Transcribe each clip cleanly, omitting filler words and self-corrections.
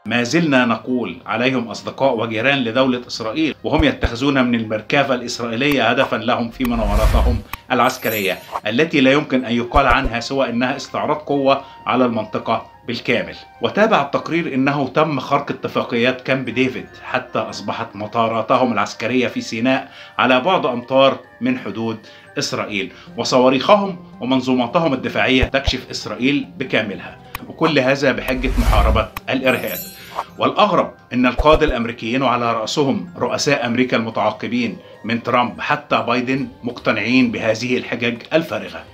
ما زلنا نقول عليهم أصدقاء وجيران لدولة إسرائيل، وهم يتخذون من المركبة الإسرائيلية هدفا لهم في مناوراتهم العسكرية التي لا يمكن أن يقال عنها سوى أنها استعراض قوة على المنطقة بالكامل. وتابع التقرير أنه تم خرق اتفاقيات كامب ديفيد حتى أصبحت مطاراتهم العسكرية في سيناء على بعد أمتار من حدود إسرائيل، وصواريخهم ومنظوماتهم الدفاعية تكشف إسرائيل بكاملها، وكل هذا بحجة محاربة الإرهاب. والأغرب أن القادة الأمريكيين وعلى رأسهم رؤساء أمريكا المتعاقبين من ترامب حتى بايدن مقتنعين بهذه الحجج الفارغة.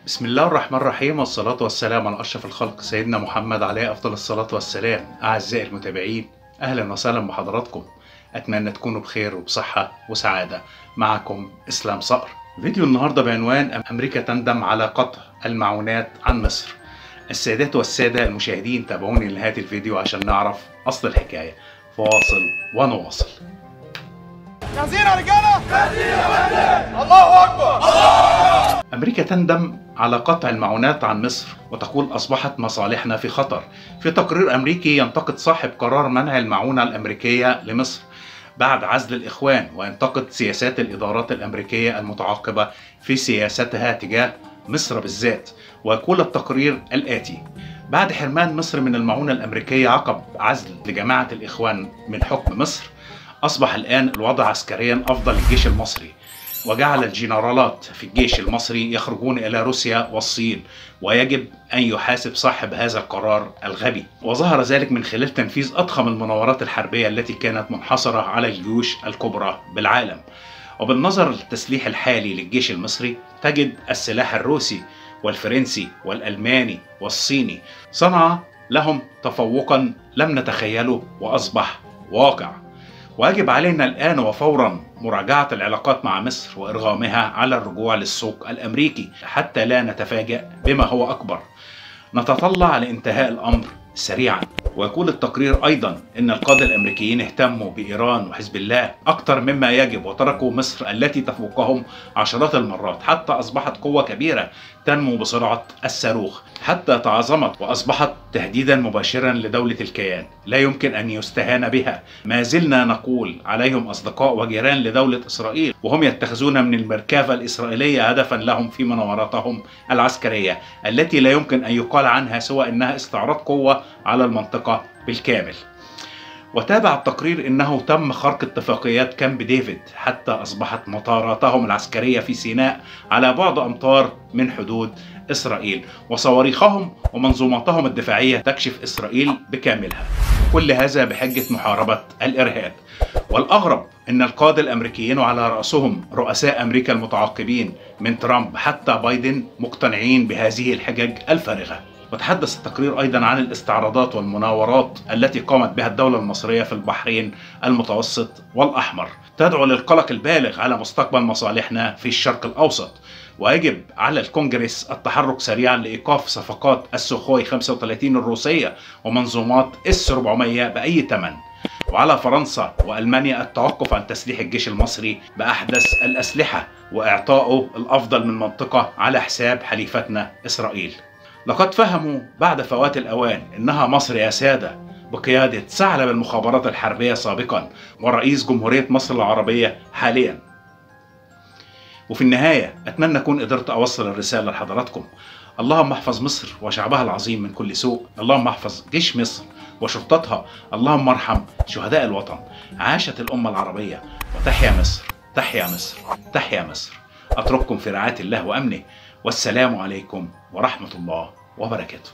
بسم الله الرحمن الرحيم، والصلاة والسلام على أشرف الخلق سيدنا محمد عليه أفضل الصلاة والسلام. أعزائي المتابعين، أهلا وسهلا بحضراتكم، أتمنى تكونوا بخير وبصحة وسعادة. معكم إسلام صقر. فيديو النهاردة بعنوان أمريكا تندم على قطع المعونات عن مصر. السيدات والسادة المشاهدين، تابعوني لنهاية الفيديو عشان نعرف أصل الحكاية. فواصل ونواصل. جاهزين يا رجالة؟ جاهزين يا فندم. الله أكبر. أمريكا تندم على قطع المعونات عن مصر وتقول أصبحت مصالحنا في خطر. في تقرير أمريكي ينتقد صاحب قرار منع المعونة الأمريكية لمصر بعد عزل الإخوان، وينتقد سياسات الإدارات الأمريكية المتعاقبة في سياستها تجاه مصر بالذات. ويقول التقرير الآتي: بعد حرمان مصر من المعونة الأمريكية عقب عزل لجماعة الإخوان من حكم مصر، أصبح الآن الوضع عسكريا أفضل للجيش المصري، وجعل الجنرالات في الجيش المصري يخرجون إلى روسيا والصين، ويجب أن يحاسب صاحب هذا القرار الغبي. وظهر ذلك من خلال تنفيذ أضخم المناورات الحربية التي كانت منحصرة على الجيوش الكبرى بالعالم. وبالنظر للتسليح الحالي للجيش المصري، تجد السلاح الروسي والفرنسي والألماني والصيني صنع لهم تفوقا لم نتخيله وأصبح واقع. ويجب علينا الآن وفورا مراجعة العلاقات مع مصر وإرغامها على الرجوع للسوق الأمريكي حتى لا نتفاجأ بما هو أكبر. نتطلع لانتهاء الأمر سريعا. ويقول التقرير أيضا أن القادة الأمريكيين اهتموا بإيران وحزب الله أكثر مما يجب، وتركوا مصر التي تفوقهم عشرات المرات حتى أصبحت قوة كبيرة تنمو بسرعة الصاروخ، حتى تعظمت وأصبحت تهديدا مباشرا لدولة الكيان لا يمكن أن يستهان بها. ما زلنا نقول عليهم أصدقاء وجيران لدولة إسرائيل، وهم يتخذون من المركبة الإسرائيلية هدفا لهم في مناوراتهم العسكرية التي لا يمكن أن يقال عنها سوى أنها استعراض قوة على المنطقة بالكامل. وتابع التقرير أنه تم خرق اتفاقيات كامب ديفيد حتى أصبحت مطاراتهم العسكرية في سيناء على بعد أمتار من حدود إسرائيل، وصواريخهم ومنظوماتهم الدفاعية تكشف إسرائيل بكاملها، كل هذا بحجة محاربة الإرهاب. والأغرب أن القادة الأمريكيين وعلى رأسهم رؤساء أمريكا المتعاقبين من ترامب حتى بايدن مقتنعين بهذه الحجج الفارغة. وتحدث التقرير أيضا عن الاستعراضات والمناورات التي قامت بها الدولة المصرية في البحرين المتوسط والأحمر، تدعو للقلق البالغ على مستقبل مصالحنا في الشرق الأوسط. ويجب على الكونجرس التحرك سريعا لإيقاف صفقات السوخوي 35 الروسية ومنظومات S-400 بأي ثمن، وعلى فرنسا وألمانيا التوقف عن تسليح الجيش المصري بأحدث الأسلحة وإعطائه الأفضل من منطقة على حساب حليفتنا إسرائيل. لقد فهموا بعد فوات الأوان إنها مصر يا سادة بقيادة ثعلب المخابرات الحربية سابقا ورئيس جمهورية مصر العربية حاليا. وفي النهاية أتمنى أكون قدرت أوصل الرسالة لحضراتكم. اللهم احفظ مصر وشعبها العظيم من كل سوء. اللهم احفظ جيش مصر وشرطتها. اللهم ارحم شهداء الوطن. عاشت الأمة العربية، وتحيا مصر، تحيا مصر، تحيا مصر. أترككم في رعاية الله وأمنه، والسلام عليكم ورحمة الله وبركاته.